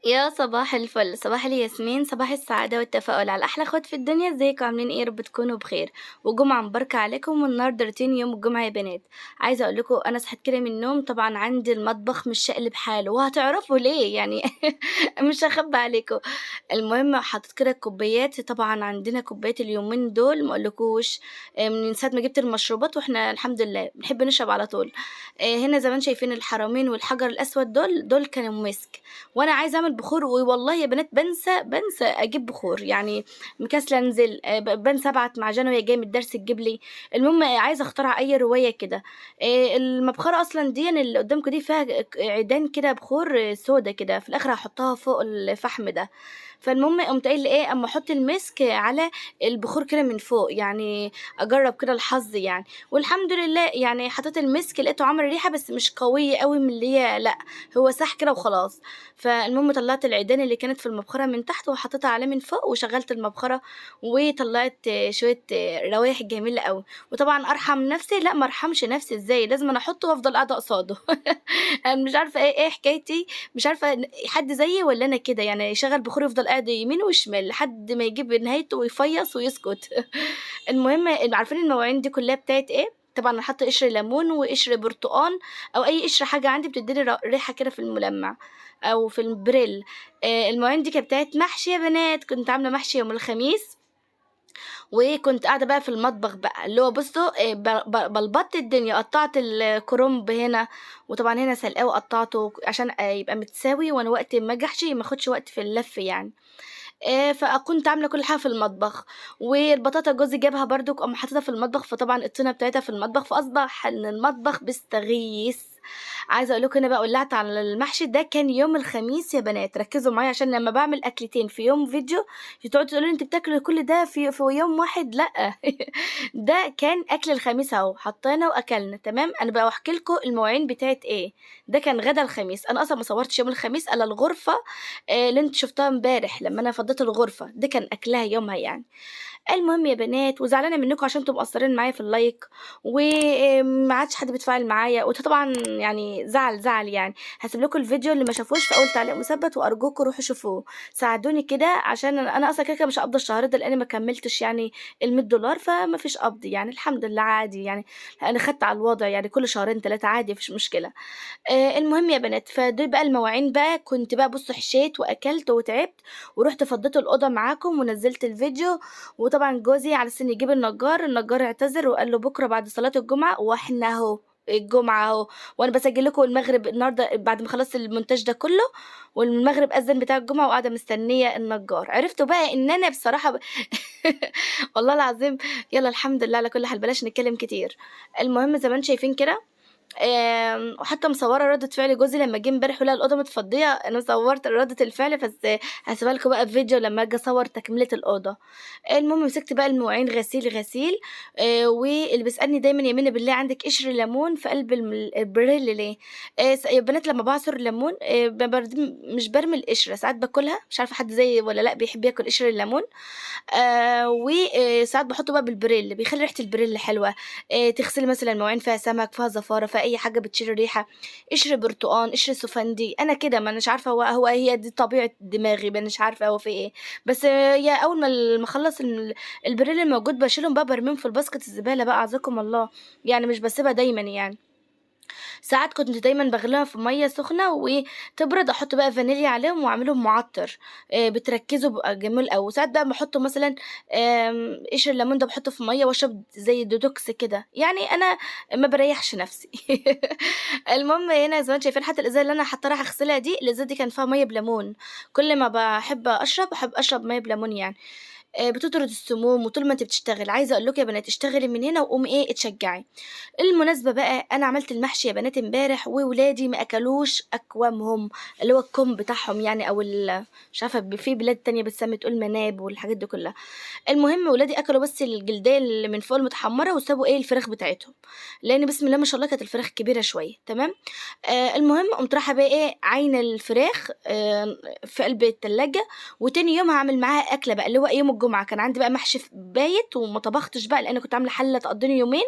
يا صباح الفل، صباح الياسمين، صباح السعادة والتفاؤل على أحلى أخوات في الدنيا. ازيكم عاملين ايه؟ يا رب تكونوا بخير، وجمعة مباركة عليكم. والنهارده روتين يوم الجمعة يا بنات. عايزة اقول لكم انا صحيت كده من النوم، طبعا عندي المطبخ مش شقلب حاله، وهتعرفوا ليه يعني مش هخبي عليكم. المهم حطيت كده الكوبايات، طبعا عندنا كوبايات اليومين دول ما اقولكوش، من ساعة ما جبت المشروبات واحنا الحمد لله بنحب نشرب على طول. هنا زي ما انتم شايفين الحرامين والحجر الاسود دول كانوا مسك، وانا عايزه اعمل بخور، والله يا بنات بنسى اجيب بخور، يعني مكسله انزل، بنسى ابعت مع جنى وهي جاية من الدرس تجيب لي. المهم عايزه اخترع اي رواية كده. المبخره اصلا دي اللي قدامكم دي فيها عيدان كده بخور، سودا كده، في الاخر هحطها فوق الفحم ده. فالمهم قمت قايله ايه، اما احط المسك على البخور كده من فوق، يعني اجرب كده الحظ يعني. والحمد لله يعني حطيت المسك لقيته عمل ريحه، بس مش قوية قوي من اللي هي، لا هو ساح كده وخلاص. فالمهم طلعت العيدان اللي كانت في المبخره من تحت وحطيتها عليه من فوق، وشغلت المبخره وطلعت شوية روايح جميلة قوي. وطبعا ارحم نفسي، لا ما ارحمش نفسي ازاي، لازم انا احطه وافضل قاعدة قصاده. انا مش عارفه ايه حكايتي، مش عارفه حد زيي ولا انا كده، يعني يشغل بخور يفضل قاعد يمين وشمال لحد ما يجيب نهايته ويفيص ويسكت. المهم عارفين المواعين دي كلها بتاعت ايه؟ طبعا انا حاطه قشر ليمون وقشر برتقان او اي قشر حاجة عندي بتديني ريحه كده في الملمع او في البريل. المواعين دي كانت بتاعت محشي يا بنات، كنت عامله محشي يوم الخميس، وكنت قاعدة بقى في المطبخ بقى اللي هو بصوا، بلبطت الدنيا، قطعت الكرنب هنا، وطبعا هنا سلقاه وقطعته عشان يبقى متساوي، وانا وقت ما اجي احشي ما اخدش وقت في اللف يعني. فكنت عامله كل حاجة في المطبخ، والبطاطا جوزي جابها برضو قام حاططها في المطبخ، فطبعا الطينه بتاعتها في المطبخ، فاصبح ان المطبخ بيستغيث. عايزه اقول لكم انا بقى ولعت على المحشي ده كان يوم الخميس يا بنات، ركزوا معايا عشان لما بعمل اكلتين في يوم فيديو تقعدوا تقولوا لي انت بتاكلوا كل ده في يوم واحد، لا ده كان اكل الخميس اهو، حطينا واكلنا تمام. انا بقى احكي لكم المواعين بتاعت ايه، ده كان غدا الخميس. انا اصلا ما صورتش يوم الخميس الا الغرفة، اللي انت شفتها امبارح لما انا فضيت الغرفة، ده كان اكلها يومها يعني. المهم يا بنات، وزعلانه منكم عشان انتم مقصرين معايا في اللايك، وما عادش حد بيتفاعل معايا، وطبعا يعني زعل يعني. هسيب لكم الفيديو اللي ما شافوش في اول تعليق مثبت، وارجوكم روحوا شوفوه، ساعدوني كده عشان انا اصلا كده كده مش هقبض الشهر ده، لاني ما كملتش يعني ال 100 دولار، فما فيش قبض يعني، الحمد لله عادي يعني، انا خدت على الوضع يعني، كل شهرين 3 عادي مفيش مشكلة. المهم يا بنات، فدول بقى المواعين بقى، كنت بقى بصوا حشيت واكلت وتعبت، ورحت فضيت الاوضة معاكم ونزلت الفيديو. وطبعا جوزي على سن يجيب النجار، النجار اعتذر وقال له بكره بعد صلاة الجمعة، واحنا اهو الجمعة اهو، وانا بسجل لكم المغرب النهارده بعد ما خلصت المونتاج ده كله، والمغرب اذن بتاع الجمعة، وقاعدة مستنيه النجار. عرفتوا بقى ان انا بصراحة والله العظيم، يلا الحمد لله على كل حال، بلاش نتكلم كتير. المهم زي ما انتم شايفين كده، وحتى مصوره ردة فعل جوزي لما جه امبارح ولقى الاوضة متفضيه، انا صورت ردة الفعل، بس هسيبها لكم بقى في فيديو لما اجي اصور تكمله الاوضة. المهم مسكت بقى المواعين غسيل غسيل، واللي بيسالني دايما يا منى بالله عندك قشر ليمون في قلب البريل ليه؟ يا بنات لما بعصر ليمون، مش برمي القشرة، ساعات باكلها، مش عارفه حد زيي ولا لا بيحب ياكل قشر الليمون. وساعات بحطه بقى بالبريل، بيخلي ريحه البريل حلوة. تغسلي مثلا مواعين فيها سمك، فيها زفاره، فيها اي حاجة بتشيل الريحة، قشر برتقان، قشر سفندي. انا كده ما اناش عارفه هو هي دي طبيعة دماغي، ما اناش عارفه هو في ايه، بس يا اول ما اخلص البريل الموجود بشيلهم بقى، برميهم في الباسكت الزبالة بقى، اعزكم الله يعني، مش بسيبها دايما يعني. ساعات كنت دايما بغليها في مية سخنة وتبرد، احط بقى فانيليا عليهم واعملهم معطر، بتركزوا بقى جميل قوي. وساعات بقى بحطه مثلا، قشر الليمون ده بحطه في مية واشرب زي ديتوكس كده يعني، انا ما بريحش نفسي. المهم هنا زي ما انتم شايفين، حتى الازازه اللي انا حاطاها راح اغسلها دي، الازازه دي كان فيها مية بليمون، كل ما بحب اشرب بحب اشرب مية بليمون يعني. بتطرد السموم. وطول ما انت بتشتغل، عايزه اقول لكم يا بنات اشتغلي من هنا وقومي ايه اتشجعي. المناسبة بقى انا عملت المحشي يا بنات امبارح، وولادي ما اكلوش اكوامهم اللي هو الكم بتاعهم يعني، او مش عارفه في بلاد تانية بتسمي تقول مناب والحاجات دي كلها. المهم ولادي اكلوا بس الجلدية اللي من فوق المتحمره، وسابوا ايه الفراخ بتاعتهم، لان بسم الله ما شاء الله كانت الفراخ كبيرة شوية تمام. المهم قمت رايحة بقى ايه عاينه الفراخ، في قلب التلاجة، وتاني يوم هعمل معاها اكله بقى اللي هو يوم الجمعة الجمعة، كان عندي بقى محشي بايت وما طبختش بقى لان كنت عامله حله تقضيني يومين،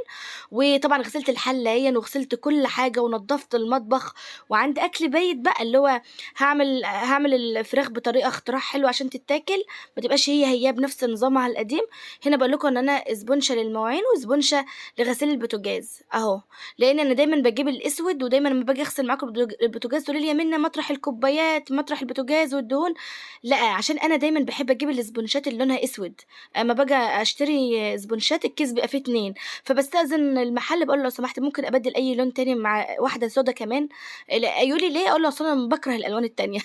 وطبعا غسلت الحلة هي وغسلت كل حاجة ونظفت المطبخ، وعندي اكل بايت بقى اللي هو هعمل الفراخ بطريقة اختراع حلو عشان تتاكل، ما تبقاش هي هي بنفس نظامها القديم. هنا بقول لكم ان انا اسبونشه للمواعين واسبونشه لغسيل البوتاجاز اهو، لان انا دايما بجيب الاسود، ودايما لما باجي اغسل معاكم البوتاجاز تقولي لي يا منى مطرح الكوبايات مطرح البوتاجاز والدهون، لا عشان انا دايما بحب اجيب الاسبونشات اللي لونها اسود. اما باجي اشتري اسبونشات الكيس بيبقى فيه 2، فبستأذن المحل بقول له لو سمحت ممكن ابدل اي لون تاني مع واحدة سودا كمان، يقول لي ليه؟ اقول له اصل انا بكره الالوان التانية.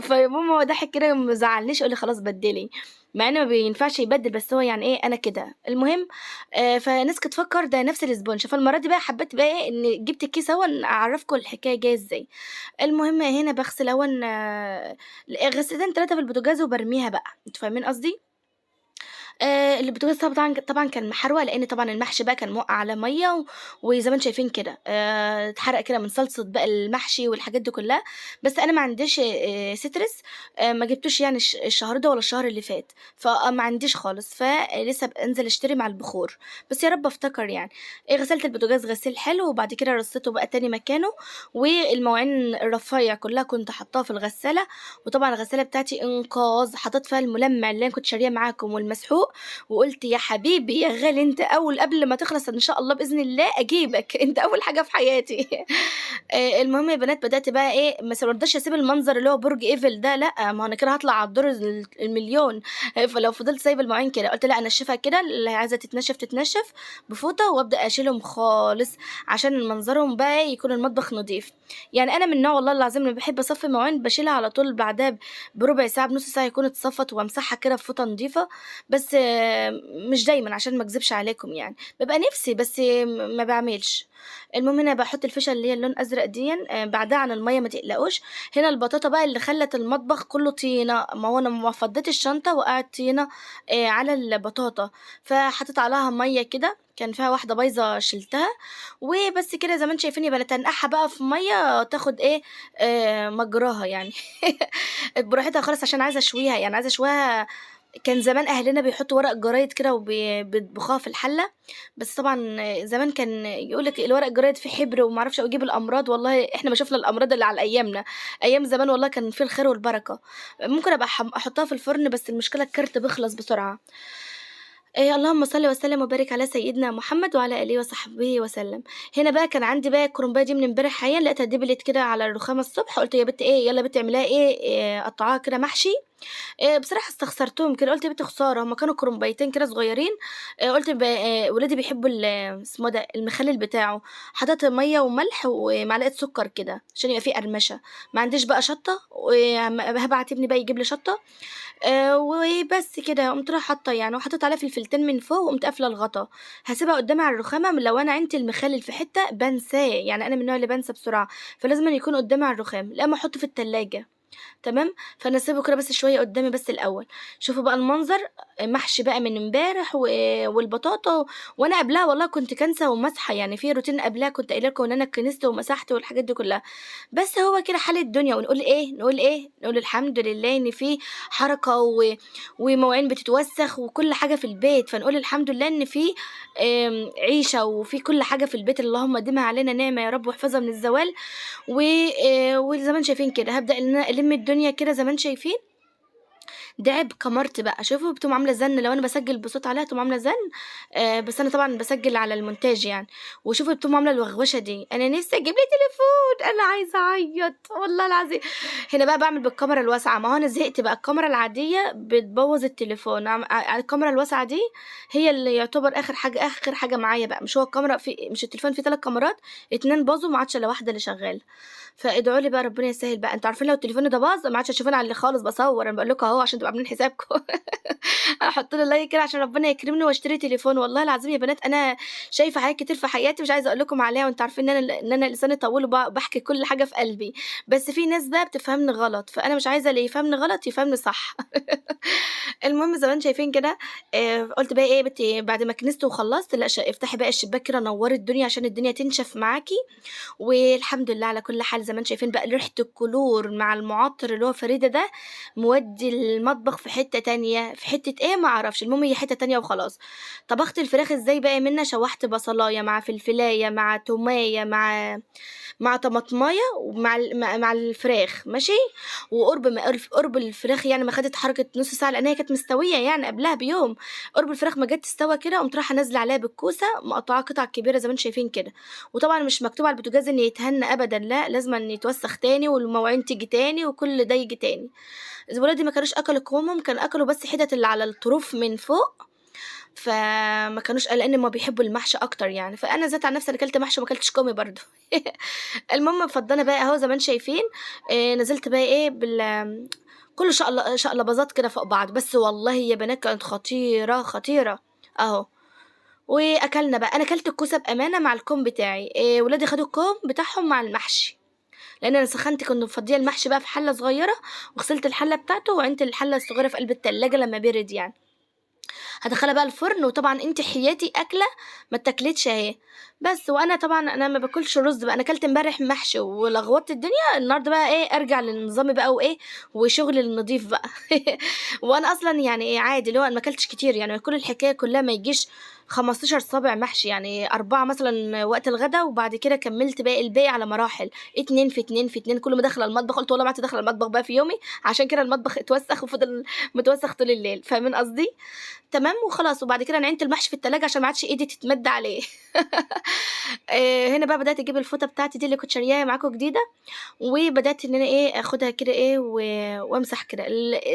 فماما هو ضحك كده ما زعلنيش، قال لي خلاص بدلي، مع انه ما بينفعش يبدل، بس هو يعني ايه انا كده. المهم فناس كانت تفكر ده نفس الاسبونش، فالمره دي بقى حبيت بقى ايه ان جبت الكيس اهو اعرفكم الحكاية جاية ازاي. المهم هنا بغسل اهو غسلتين 3 في البوتاجاز وبرميها بقى، انتوا فاهمين قصدي؟ البوتاجاز طبعًا كان محروق، لإن طبعًا المحشي بقى كان موقّع على مَيّة، وزي ما أنتم شايفين كده اتحرق كده من صلصة بقى المحشي والحاجات دي كلّها، بس أنا ما عنديش ستريس، ما جبتوش يعني الشهر ده ولا الشهر اللي فات، فما عنديش خالص، فلسه هابقى أنزل أشتري مع البخور، بس يا رب أفتكر يعني. غسلت البوتاجاز غسيل حلو، وبعد كده رصيته بقى تاني مكانه، والمواعين الرفايع كلّها كنت حاطاها في الغسالة، وطبعًا الغسالة بتاعتي إنقاذ، حطيت فيها الملمع اللي أنا كنت شارياه معاكم والمسحوق، وقلت يا حبيبي يا غالي انت اول قبل ما تخلص ان شاء الله باذن الله اجيبك، انت اول حاجة في حياتي. المهم يا بنات بدات بقى ايه، ما رضاش اسيب المنظر اللي هو برج ايفل ده، لا ما انا كده هطلع على الدور المليون، فلو فضلت سايبه المواعين كده قلت لا انشفها كده، اللي عايزه تتنشف تتنشف بفوطه، وابدا اشيلهم خالص عشان منظرهم بقى يكون المطبخ نظيف. يعني انا من النوع والله العظيم اللي بحب اصفي مواعين بشيلها على طول بعدها بربع ساعة بنص ساعة يكون اتصفت، وامسحها كده بفوطه نظيفة، بس مش دايما عشان ما اكذبش عليكم، يعني ببقى نفسي بس ما بعملش. المهم هنا بحط الفشه اللي هي اللون ازرق دي، بعدها عن المية ما تقلقوش. هنا البطاطا بقى اللي خلت المطبخ كله طينه، ما هو انا ما فضيت الشنطة وقعت طينه، على البطاطا، فحطيت عليها مية كده، كان فيها واحدة بايظة شلتها وبس كده. زي ما انتم شايفين يبقى تنقعها بقى في مية تاخد ايه، مجراها يعني براحتها خالص، عشان عايزه اشويها، يعني عايزه اشويها. كان زمان اهلنا بيحطوا ورق جرايد كده وبيطبخوها في الحلة، بس طبعا زمان كان يقولك الورق الجرايد فيه حبر وما اعرفش اجيب الامراض، والله احنا ما شفنا الامراض اللي على ايامنا، ايام زمان والله كان فيه الخير والبركة. ممكن ابقى احطها في الفرن، بس المشكلة الكارت بيخلص بسرعة. اللهم صل وسلم وبارك على سيدنا محمد وعلى اله وصحبه وسلم. هنا بقى كان عندي بقى الكرنبايه دي من امبارح حقيقة، لقيتها دبلت كده على الرخامه الصبح، قلت يا بنت ايه يلا يا بنت اعمليها ايه، قطعوها كده محشي. بصراحة استخسرتهم كده، قلت يا بنت خسارة، هما كانوا كرنبايتين كده صغيرين، قلت ولادي بيحبوا اسمه ده المخلل بتاعه، حطيت مية وملح ومعلقة سكر كده عشان يبقى فيه قرمشه. ما عنديش بقى شطه، وهبعت ابني بقى يجيب لي شطه، وبس كده. قمت رايحة حاطه يعني، وحطيت عليها فلفلتين من فوق، وقمت قافله الغطا. هسيبها قدامي على الرخامه، لو انا عندي المخلل في حتة بنساه، يعني انا من النوع اللي بنسى بسرعة، فلازم يكون قدامي على الرخام، لا ما احطه في التلاجة. تمام، فانا سيبه كده بس شوية قدامي بس الاول. شوفوا بقى المنظر، محشي بقى من امبارح والبطاطا، وانا قبلها والله كنت كنسه ومسحه، يعني في روتين قبلها كنت قايله لكم ان انا كنست ومسحت والحاجات دي كلها، بس هو كده حال الدنيا. ونقول ايه، نقول ايه، نقول الحمد لله ان في حركة ومواعين بتتوسخ وكل حاجة في البيت، فنقول الحمد لله ان في عيشه وفي كل حاجة في البيت، اللهم ديمها علينا نعمه يا رب واحفظها من الزوال. وزي ما انتم شايفين كده هبدا ان انا الم الدنيا كده زي ما انتم شايفين. ده عيب كاميرتي بقى، شوفوا بتقوم عامله زن، لو انا بسجل بصوت عليها تقوم عامله زن، بس انا طبعا بسجل على المونتاج يعني. وشوفوا بتقوم عامله الوغوشه دي، انا نفسي اجيب لي تليفون، انا عايزه اعيط والله العظيم. هنا بقى بعمل بالكاميرا الواسعة، ما هو انا زهقت بقى، الكاميرا العادية بتبوظ التليفون، الكاميرا الواسعة دي هي اللي يعتبر اخر حاجة، اخر حاجة معايا بقى. مش هو الكاميرا في، مش التليفون فيه 3 كاميرات، 2 باظوا ما عادش الا واحدة اللي شغالة. فادعوا لي بقى ربنا يسهل بقى. انتوا عارفين لو التليفون ده باظ ما عادش هتشوفوني على اللي خالص بصور، انا بقول لكم اهو عشان تبقوا عاملين حسابكم. احط لي لايك كده عشان ربنا يكرمني واشتري تليفون. والله العظيم يا بنات انا شايفه حاجات كتير في حياتي مش عايزه اقول لكم عليها، وانتوا عارفين ان انا لساني طويل وبحكي كل حاجة في قلبي، بس في ناس بقى بتفهمني غلط، فانا مش عايزه اللي يفهمني غلط يفهمني صح. المهم زي ما انتم شايفين كده، قلت بقى ايه يا بنتي بعد ما كنست وخلصت، لا افتحي بقى الشباك كده نوري الدنيا عشان الدنيا تنشف معاكي. والحمد لله على كل حال. زي ما انتم شايفين بقى ريحه الكلور مع المعطر اللي هو فريدة ده مودي المطبخ المطبخ في حتة تانية، في حتة إيه ما أعرفش، المهم هي حتة تانية وخلاص. طبخت الفراخ إزاي بقى يا منى؟ شوحت بصلاية مع فلفلاية مع توماية مع طماطماية ومع ال مع مع الفراخ ماشي، وقرب ما قرب الفراخ يعني ما خدت حركة نُص ساعة لأن هي كانت مستوية يعني قبلها بيوم، قرب الفراخ ما جت تستوى كده قمت رايحة نازلة عليها بالكوسة مقطعاها قطع كبيرة زي ما أنتم شايفين كده، وطبعًا مش مكتوب على البوتاجاز إن يتهنى أبدًا، لأ لازمًا يتوسخ تاني والمواعين تيجي تاني وكل ده ييجي تاني. ولادي ما كانوش أكلوا كومهم، كانوا أكلوا بس حتت اللي على الطروف من فوق، فما كانوش لإن هُم بيحبوا المحشي أكتر يعني، فأنا ذات عن نفسي أنا كلت محشي وما كلتش كومي برضه. المهم فضّينا بقى أهو زي ما أنتم شايفين، نزلت بقى إيه كله شقلباظات كده فوق بعض، بس والله يا بنات كانت خطيرة، خطيرة أهو. وأكلنا بقى، أنا كلت الكوسة بأمانة مع الكوم بتاعي، ولادي خدوا الكوم بتاعهم مع المحشي، لإن أنا سخنت كنت مفضية المحشي بقى في حلة صغيرة، وغسلت الحلة بتاعته وعينت الحلة الصغيرة في قلب التلاجة لما برد يعني. هادخلها بقى الفرن، وطبعًا أنتِ حياتي أكلة ما اتاكلتش أهي، بس وأنا طبعًا أنا ما باكلش رز بقى، أنا كلت امبارح محشي ولغوطت الدنيا، النهارده بقى إيه أرجع لنظامي بقى وإيه وشغلي النضيف بقى. وأنا أصلًا يعني إيه عادي اللي هو أنا ما كلتش كتير يعني، كل الحكاية كلها ما يجيش 15 صابع محشي، يعني 4 مثلًا وقت الغدا، وبعد كده كملت باقي الباقي على مراحل، 2 في 2 في 2، كل ما داخلة المطبخ قلت والله ما عدت داخلة المطبخ بقى في يومي، عشان كده المطبخ اتوسخ وفضل متوسخ طول الليل، فاهمين قصدي؟ تمام وخلاص. وبعد كده أنا عينت المحشي في التلاجة عشان ما عادش إيدي تتمد عليه. هنا بقى بدأت أجيب الفوطة بتاعتي دي اللي كنت شارياها معاكم جديدة، وبدأت إن أنا إيه آخدها كده إيه وأمسح كده.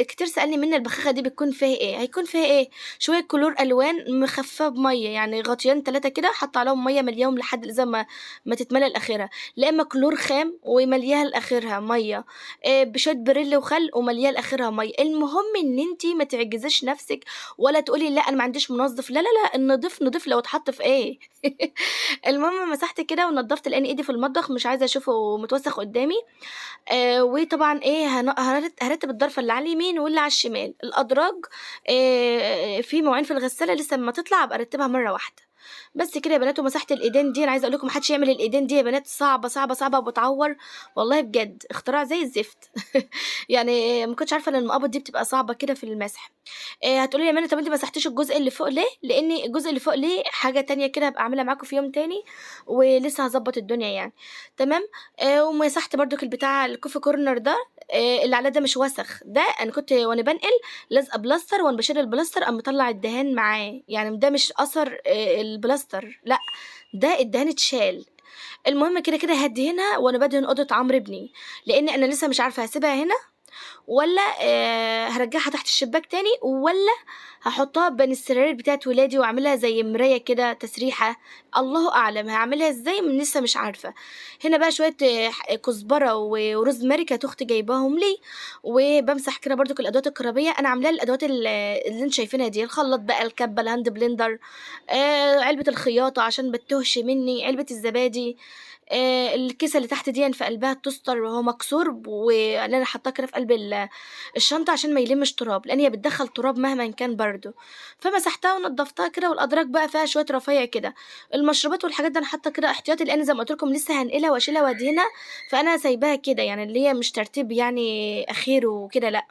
كتير سألني مني البخاخة دي بتكون فيها إيه؟ هيكون فيها إيه؟ شوية كلور ألوان مخففة بمية، يعني غطيان 3 كده حاطة عليهم مية ملياهم لحد زي ما تتملى لآخرها، لا إما كلور خام وملياها لآخرها مية، بشوية بريل وخل وملياها لآخرها مية. المهم إن أنتِ ما تعجزيش نفسك ولا تقولي لأ أنا ما عنديش منظف، لا لا لا، النضيف نضيف لو اتحط في إيه. المهم مسحت كده ونضفت لأن إيدي في المطبخ مش عايزة أشوفه متوسخ قدامي. وطبعًا إيه هارتب الضرفة اللي على اليمين واللي على الشمال، الأدراج في مواعين في الغسالة لسه أمّا تطلع أبقى أرتبها مرة واحدة. بس كده يا بنات. ومسحت الإيدين دي، أنا عايزة أقول لكم ما حدش يعمل الإيدين دي يا بنات، صعبة، صعبة، صعبة وبتعور والله بجد، اختراع زي الزفت. يعني ما كنتش عارفة إن المقابض دي بتبقى صعبة كده في المسح. هتقولي لي يا منى طب أنتِ ما مسحتيش الجزء اللي فوق ليه؟ لإن الجزء اللي فوق ليه حاجة تانية كده هابقى أعملها معاكم في يوم تاني، ولسه هاضبط الدنيا يعني. تمام؟ ومسحت برضك البتاع ال coffee corner ده، اللي عليه ده مش وسخ، ده أنا كنت وأنا بانقل لازقة بلاستر، وأنا باشيل البلاستر قام مطلع الدهان معاه، يعني ده مش أثر البلاستر، لأ ده الدهان اتشال. المهم كده كده هادهنها وأنا بادهن أوضة عمرو ابني، لإن أنا لسه مش عارفة هاسيبها هنا ولا هرجعها تحت الشباك تاني، ولا هحطها بين السراير بتاعت ولادي واعملها زي مراية كده تسريحة، الله أعلم هعملها ازاي لسه مش عارفة. هنا بقى شوية كزبرة وروزماري كانت أختي جايباهم لي، وبمسح كده برضو الأدوات الكهربية. أنا عاملاها الأدوات اللي انتوا شايفينها دي، الخلاط بقى، الكبة، ال hand blender، علبة الخياطة عشان بتهش مني، علبة الزبادي، الكيسة اللي تحت دي في قلبها ال toaster وهو مكسور، واللي أنا حاطاه كده في قلب الشنطة عشان ما يلمش تراب، لأن هي بتدخل تراب مهما كان برضو. فمسحتها ونضفتها كده، والأدراج بقى فيها شوية رفايع كده. المشروبات والحاجات دي أنا حاطة كده احتياطي، لأن زي ما قلت لكم لسه هنقلها وأشيلها وأدهنها، فأنا سايباها كده يعني اللي هي مش ترتيب يعني أخير وكده، لأ.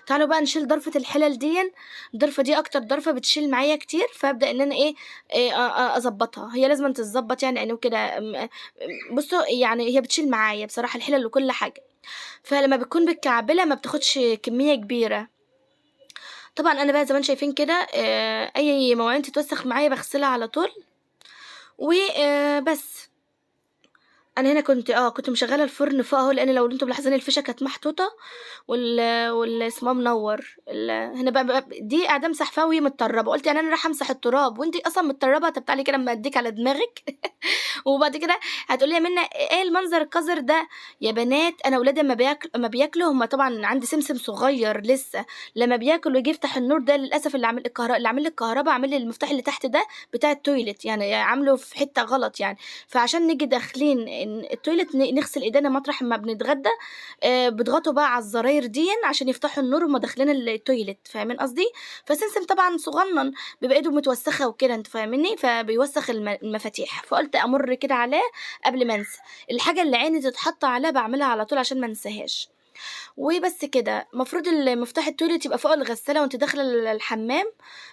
تعالوا بقى نشيل ضرفة الحلل دي، الضرفة دي أكتر ضرفة بتشيل معايا كتير، فأبدأ إن أنا إيه، أظبطها. هي لازم تتظبط يعني، لأنه كده، بصوا يعني هي بتشيل معايا بصراحة الحلل وكل حاجة، فلما بتكون بالكعبلة ما بتاخدش كمية كبيرة. طبعا أنا بقى زي ما انتم شايفين كده، أي مواعين تتوسخ معايا بغسلها على طول وبس. أنا هنا كنت مشغلة الفرن فوق أهو، لأن لو انتم ملاحظين الفيشة كانت محطوطة والاسمه منور. هنا بقى دي قاعدة امسح فيها وهي متطربة، قلت يعني أنا رايحة امسح التراب وانتي أصلا متطربة، طب تعالي كده اما اديك على دماغك. وبعد كده هتقولي يا منى ايه المنظر القذر ده يا بنات. انا ولادي لما بياكلوا، هم طبعا عندي سمسم صغير لسه، لما بياكل ويجي يفتح النور ده للاسف اللي عامل الكهرباء، اللي عامل لي الكهرباء عامل لي المفتاح اللي تحت ده بتاع ال toilet، يعني عامله في حته غلط يعني، فعشان نيجي داخلين ال toilet نغسل ايدينا مطرح ما بنتغدى، بيضغطوا بقى على الزراير دي عشان يفتحوا النور وما داخلين ال toilet، فاهمين قصدي؟ فسمسم طبعا صغنن بيبقى ايده متوسخه وكده، انتوا فاهميني، فبيوسخ المفاتيح. فقلت امر كده عليه قبل ما انسى، الحاجه اللي عيني تتحط عليها بعملها على طول عشان ما انساهاش. وبس كده. المفروض المفتاح ال toilet يبقى فوق الغسالة وانت داخله الحمام،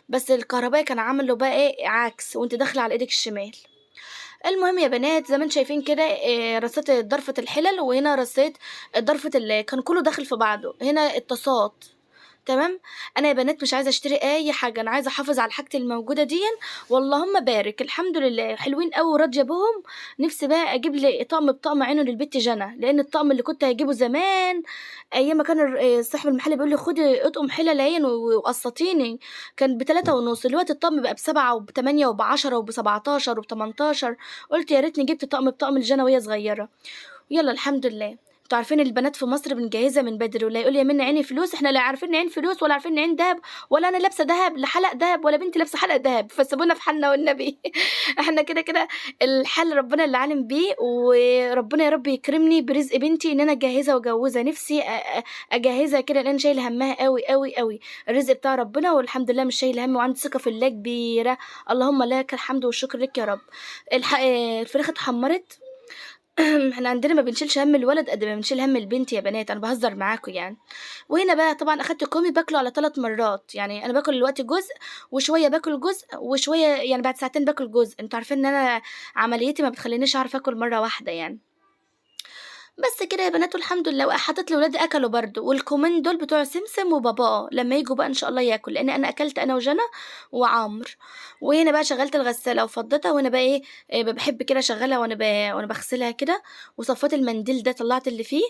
بس الكهربائي كان عامل له بقى ايه عكس، وانت داخله على ايدك الشمال. المهم يا بنات زي ما انتم شايفين كده، رصيت ضرفة الحلل، وهنا رصيت ضرفة اللي كان كله داخل في بعضه، هنا الطاسات. تمام. انا يا بنات مش عايزه اشتري اي حاجة، انا عايزه احافظ على حاجتي الموجودة دي، واللهم بارك الحمد لله، حلوين قوي وراضيه بهم. نفسي بقى اجيب لي طقم بطقم عينه للبت جنى، لان الطقم اللي كنت هجيبه زمان ايام ما كان صاحب المحل بيقول لي خدي اطقم حلل عين وقسطيني، كان ب3.5، دلوقتي الطقم بقى ب7 وب8 وب10 وب17 وب18. قلت يا ريتني جبت طقم بطقم لجنى وهي صغيرة. يلا الحمد لله. انتوا عارفين البنات في مصر بنجهزها من بدري، ولا يقول يا منى عيني فلوس، احنا لا عارفين نعين فلوس ولا عارفين نعين دهب، ولا انا لابسه دهب لحلق دهب، ولا بنتي لابسه حلق دهب، فسيبونا في حالنا والنبي. احنا كده كده الحل ربنا اللي عالم بيه، وربنا يا رب يكرمني برزق بنتي ان انا اجهزها واجوزها. نفسي اجهزها كده لان شايله همها قوي قوي قوي. الرزق بتاع ربنا والحمد لله مش شايله هم، وعندي ثقة في الله كبيرة، اللهم لك الحمد والشكر لك يا رب. الفراخ اتحمرت. احنا عندنا ما بنشيلش هم الولد قد ما بنشيل هم البنت يا بنات، انا بهزر معاكم يعني. وهنا بقى طبعا اخدت كومي باكله على 3 مرات، يعني انا باكل دلوقتي جزء، وشوية باكل جزء، وشوية يعني بعد ساعتين باكل جزء. انتوا عارفين ان انا عمليتي ما بتخلينيش اعرف اكل مرة واحدة يعني. بس كده يا بنات والحمد لله. وحطيت لولادي اكلوا برضو، والكومين دول بتوع سمسم وبابا لما يجوا بقى ان شاء الله ياكل، لان انا اكلت انا وجنى وعمرو. وهنا بقى شغلت الغسالة وفضيتها، وانا بقى ايه، بحب كده اشغلها وانا بغسلها كده. وصفيت المنديل ده طلعت اللي فيه،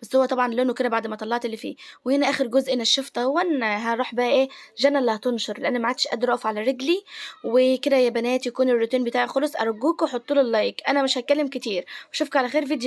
بس هو طبعا لونه كده بعد ما طلعت اللي فيه. وهنا اخر جزء نشفته اهون، هروح بقى ايه جنى اللي هتنشر، لان ما عادش قادرة اقف على رجلي. وكده يا بنات يكون الروتين بتاعي خلص. ارجوكوا حطوا لي ال like، انا مش هتكلم كتير، واشوفكم على خير فيديو.